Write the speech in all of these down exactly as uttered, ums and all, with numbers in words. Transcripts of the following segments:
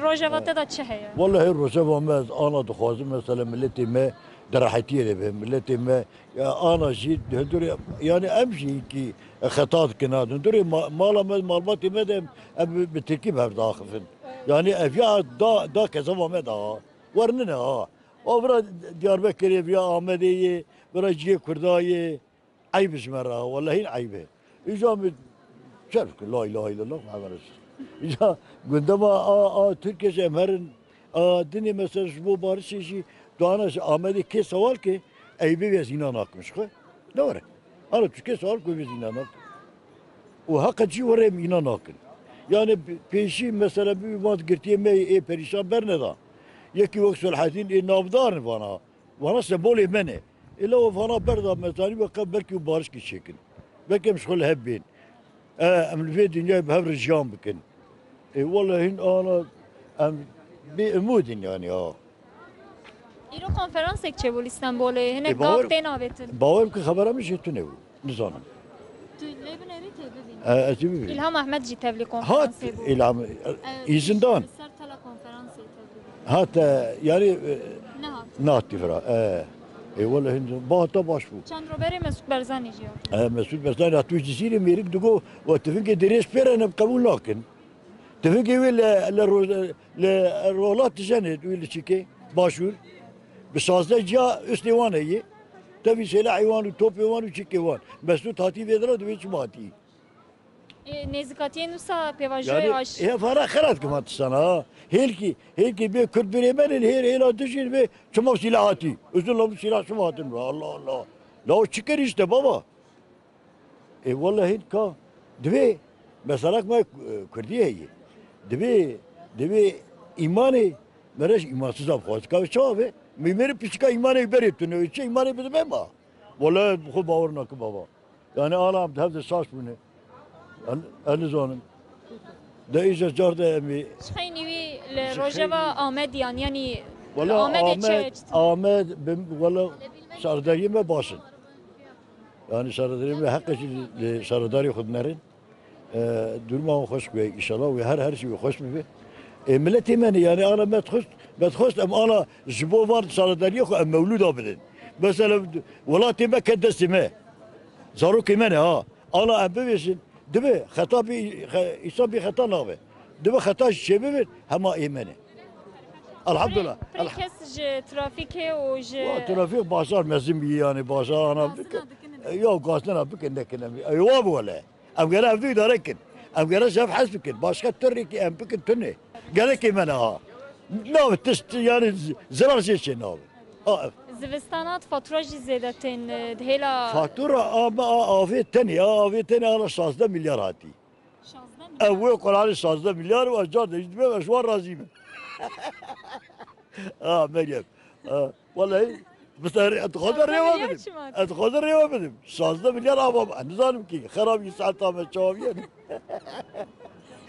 Rojava te de çi heye? Wallahî rojeva me ez ana dixwazim, mesela miletê me di rehetiyê de be. Miletê me, ya, ana jî di hundirê, yani em jî hinkî xeta dikin ha. Di hundirê ma-, mala me, malbatê me de em, em bi, bi tirkî bi hev diaxifin. Yani ev ya da, da kezava me de ha. Wernine ha. A vira Diyarbekirê, vira Amedê yê, vira cihê Kurda yê. Eyb ji me re, wellehî eyb e. Îca min çerf kir, la ilahe illallah Muhammed Resul. Îca gundema a, a Tirkiye jî em herin, a dinê mesela ji bo barişê jî, tu ana ji Amedê kê sewal ke, eyb e ez îna nakim ji xwe. Ne were. Ana tu kê sewal ku ez îna nakim. Û heqe jî were em îna nakin. Yani pê-, pêşî mesela bi wan girtiyê me ê perîşan berneda. Yekî wek Selahedîn ê navdar in vana. Vana sembolê me ne. Ê la vana berda me zanî weke belkî û barişkî çêkin. Belkî em ji xwe li hev bên. E, em li vê dinyayê bi hev re jiyan bikin. Ê wele hîn ana em bê umûd in yani ha. Îro konferansek çêbû li Stenbolê. Hinek Ê, gav bawer, tên avêtin. Bawer bike xebera min jê tune bû. Nizanim. Tu lê binerî tê bibînî. E, ez ê bibînim. Îlham Ehmed jî tevlî Hat konferansê bû. Îlham, E, îzin dan. Ser telekonferansê tevlî bû. Hat, e, yani, e, Nehat. Nehat dîvira. E. E, wele hindu. Ba hata baş bû. Çend roberê Mesut Barzanî jî hat. E, Mesut Barzanî hat wî Cizîrê mêrik digo, we tivingê dirêj pêre ne qebûl nakin. Tivingê wê le, le ro-, le rolat dijene, wê li çikê, başûr. Bi şazdeh ciya üstê wan heye. Tevî sêlehê wan û topê wan û çikê wan. Mesut hatî vê dira, divê çima hatî. Ê, nêzîkatiyên wisa pêvajoyê Yani, aş- ê, vana xelat kima tiştana, ha. Hêlkî, hêlkî bê Kurd birê me ne, hêr hêla dijî bê çima sîlah hatî. Uzun lamu sîlah çima hatin be. Allah Allah. La o çi kir işte baba? E, wallahî ka, divê, meselak me, e, Kurdî heye. Divê, divê îmanê, me re ji îmansiza bixwaz. Ka çawa be? Mîmêrî piçika îmanê berê tune, çi îmanê bide me ma? Wallahî xwe bawer nakim baba. Yani ana em di hev de saç bûne. Ez, ez nizanim. De îja car de em ê Ji xeynî wî li Ji rojeva xeynî Amediyan, yanî Wala Amedê Amed, çi, çi Amed, bin, wala şaredariyê me baş in. Yani şaredariyê me heqê jî li şaredarê xwe dinerin. E, duruma wan xweş be, înşallah wê her, her şey wê xweş bibe. E, miletê me ne, yani ana me dixwest, me dixwest em ana ji bo van şaredariyê xwe em mewlûda bidin. Mesela welatê me ket destê me. Zarokê me ne ha. Ana em bibêjin, dibe xeta bî, xe-, însan bî xeta nabe. Dibe xeta jî çêbibin, hema ê me ne. Elhamdulillah. Pirê, pirê Elh- kes ji trafîkê û ji Wa trafîk bajar mezin bî yani, bajar ana Gazina bikin. Dikin. E, ya gazina bikin, nekin em. E, wa bi wele. Em gere hevdû îdare kin. Em gere ji hev hez bikin. Başka türlü ki em bikin tune. Gerekê me ne ha. Nabe tişt yani z-, zirar jê çê nabe. A, ev. Zivistan hat, fatura jî zêde tên, e, di hêla Fatura a me a avê tenê, a avê tenê ana şazdeh milyar hatî. Şazdeh milyar? Ev wê qurarê şazdeh milyar û ez car de jî dibêm, ez ji wan razî me. A, Meryem. A, wallahî, bi ser, ez dixwazim Şazdeh rêwe milyar bidim. Çima? Ez dixwazim rêwe bidim. Şazdeh milyar ava, ez nizanim ki, xerabî saeta me çawa bîye.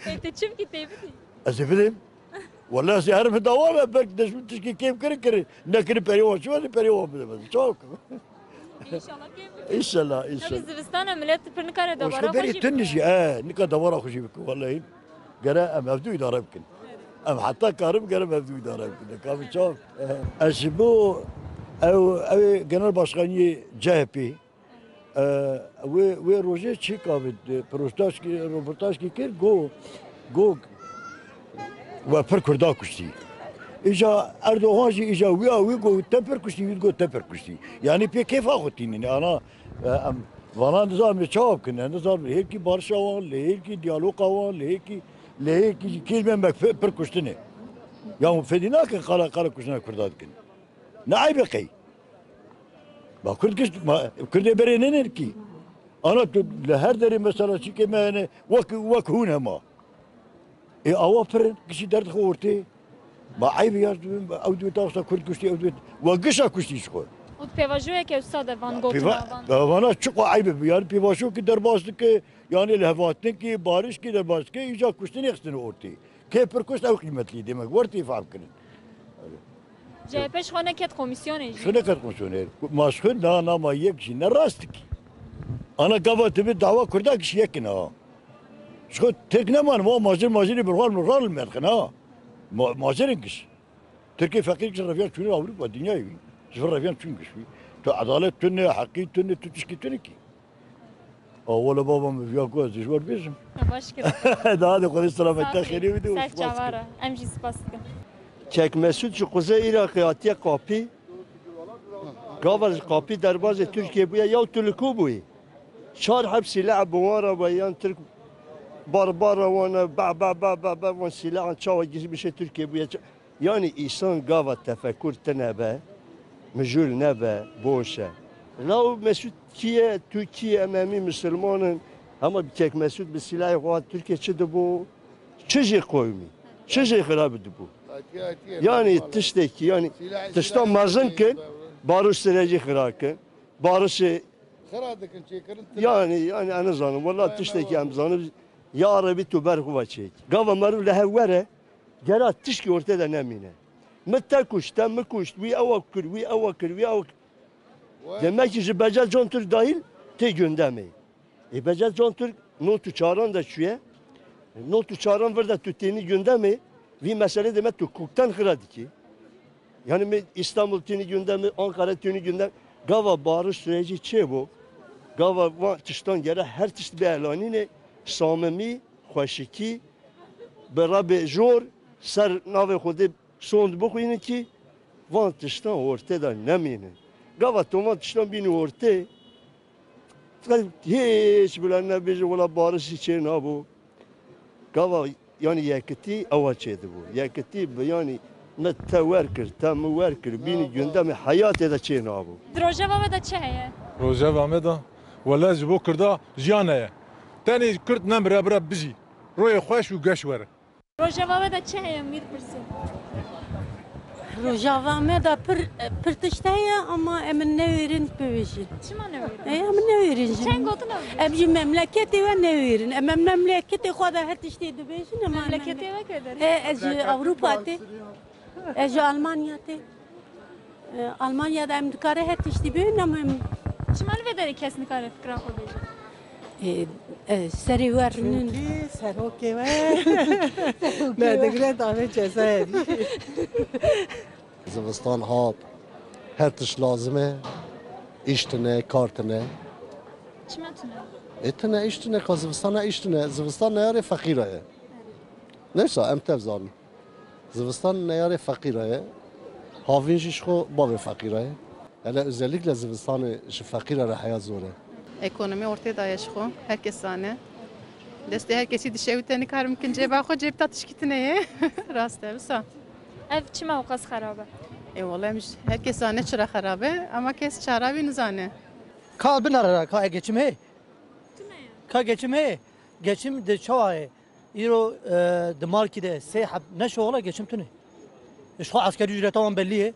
Ê, tu çi bikî tê bidî? Ez ê bidim. Wele ez ê herim dawa me, belkî dest min tişkî kêm kirin kirin. Nekirin perê wan çi wazî perê wan bide me. Çawa kim? Înşallah kêm bike. Înşallah, înşallah. Tabii zivistana millet pir nikare dawara xwe jî bike. Berî tun jî, e, nika dawara xwe jî bike, wallahî. Gere em hevdû îdare bikin. Em heta karin gere em hevdû îdare bikin. Ka bi çawa? E. Ez ji bo ew, ew ê genel başkaniyê C H P. E, wê, wê rojê çîka bi, e, protaj ki, roportaj ki kir, go, go, we pir Kurda kuştî. Îca Erdogan jî îca wî a wî go te pir kuştî, wî go te pir kuştî. Yani pê kêfa xwe tînin. Ana, e, em, vana nizanim çawa bikin, em nizanim hêlkî barişa wan, lê hêlkî diyaloga wan, lê hêlkî, lê hêlkî jî kêlmên me pir, pir kuştine. Ya fedî nakin qala, qala kuştina Kurda dikin. Ne eyb e qey. Ma Kurd giş, ma Kurdê berê nênin kî. Ana tu li her derê mesela çîkê me hene wek, wek hûn hema. Ê awa pir in, kişî derdixwe ortê. Ma eyb e ya, ew dibê tawsa Kurd kuştî, ew dibê, we gişa kuştî ji xwe. Û pêvajoyeke wisa de van gotina, pêva-, van. Vana çiqo eyb e, yani pêvajo ki derbas dike, yani li hevatin ki, bariş ki derbas dike, îca kuştinê xistine ortê. Kê pir kuşt ew qîmetlî demek, wer tê fehm kirin. C H P ji xwe neket komîsyonê jî. Ji xwe neket komîsyonê. Ma ji xwe na, nama yek jî ne rast dikî. Ana gava tu bi dawa Kurda kişî yek in ha. Ji xwe Tirk neman, wa majir majirî bi ral, ral merxin ha. Ma-, macerên giş. Tirkê feqîr giş reviyan çûnê Ewropa, dinyayê wî. Ji vir reviyan çûn giş wî. Tu edalet tune, heqî tune, tu tişkî tune kî. A wele baba min viya ku ez ji we bêjim. Baş kir. Daha de Xwedê selamet te xêrê bide û spas çavara. Em jî spas dikin. Kek Mesûd ji quzey Iraqê hatiye Qapî. Gava ji Qapî derbazê Tirkiye bûye, ya tu li ku bûyî? Çar heb sîleh bi wan re ve yan Tirk barbara wan e, ba, ba, ba, ba, ba, wan sîlehan çawa girmişê Tirkiye bûye? Ça-, yanî îsan gava tefekur tine be, mijûl nebe, boş e. Law Mesûd kî ye, tu kî ye, em hemî misilman in, hema bi Kek Mesûd bi sîlehê xwe hat Tirkiye çi dibû? Çi jê qewimî? Çi jê xirab dibû? Yanî tiştekî, yanî tişta mezin kin, barış sürecî xira kin. Barişê Xira dikin, çêkirin tune. Yanî, yanî, ez nizanim. Wela tiştekî em zanin. Ya Rebî tu ber xwe çêk. Gava meriv li hev were, gera tişkî ortê de nemîne. Mi te kuşt, te mi kuşt, wî ewa kir, wî ewa kir, wî ewa kir. Demek ki ji Becel Can Türk dahil tê gündemê. Ê, Becel Can Türk not û çaran de çûye. Not û çaran vir de tu tênî gündemê, vî meselê de me tu kukten xira dikî. Yani me İstanbul tênî gündemê, Ankara tênî gündem. Gava barış süreci çê bû. Gava van tiştan gere her tişt bê elanînê, samimî, xweşikî, bi rebê jor, ser navê Xwedê sond bixwînin kî van tiştan ortê de nemînin. Gava tu van tiştan bînî ortê, hiç bila nebêje wela barişî çê nabû. Gava yanî yekitî ewa çêdibû. Yekitî bi yanî me te wer kir, te min wer kir, bînî gündemê heyatê de çê nabû. Di rojeva we de çi heye? Rojeva me de, wele ji bo Kurda jiyan heye. Tenê Kurd nemire bire bijî. Royê xweş û geş were. Rojeva we de çi heye, em wî dipirsîn? Rojava me de pir, pir tişt heye ama em newêrin bibêjin. Çima newêrin? E, em newêrin jî. Çend gotina bibêjin? Em ji memleketê we newêrin. Em, em memleketê xwe de her tiştê dibêjin, em Memleketê we kê derê? E, ez ji Ewropa tê. Ez ji Almanya tê. E, Almanya de em dikare her tiştî bê, nema em Çima li vê derê kes nikare fikra xwe bêje? E, e, serê we rinin. Çünkü serokê we me digre dame cezayê. Zivistan hat. Her tişt lazim e. Îş tine, kar tine. Çima tune? E, tine îş tine, ka zivistana îş tine. Zivistan neyarê feqîra ye. Neysa, em tev zanin. Zivistan neyarê feqîra ye. Havîn jî ji xwe bavê feqîra ye. Hele özellikle zivistanê ji feqîra re heya zor e. Ekonomî ortê daye ji xwe. Herkes zane. Destê herkesî dişewite, nikarim kin cêba xwe, cêb ta tişkî tine ye. Rast e, wisa. Ev çima o qas xerab e? E, wala em ji, herkes zane çira xerab e, ama kes çara wî nizane. Ka binare ra, ka geçim heye? Ka geçim heye? Geçim de çawa ye? Îro, e, di markî de sê heb neşe ola geçim tune. Ji xwe eskerî ücreta wan bellî ye.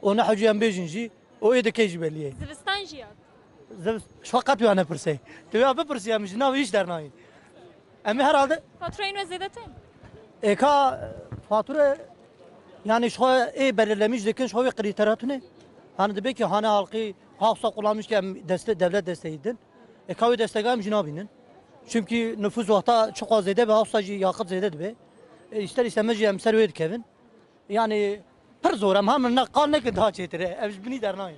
O ne hecî em bêjin jî, o ê dikey jî bellî ye. Zivistan jî ya. Zivist-, ji xwe qet wî nepirsê. Tu ya bipirsî em ji nav îş dernayîn. Em ê herhalde Faturayên we zêde tên? Ê ka fature, yani ji xwe ê belirlemîş dikin, ji xwe wê krîtera tune. Hani dibe ki hane halkî hawsa qulamiş ki em deste, devlet desteği din. E, ka wê destega em jî nabînin. Çimkî nifûs wexta çiqas zêde be, hewsa jî yaqit zêde dibe. E, îster îstemez jî em ser wê dikevin. Yanî pir zor, em hemine qal nekin daha çêtir e. Ev ji binî dernayên.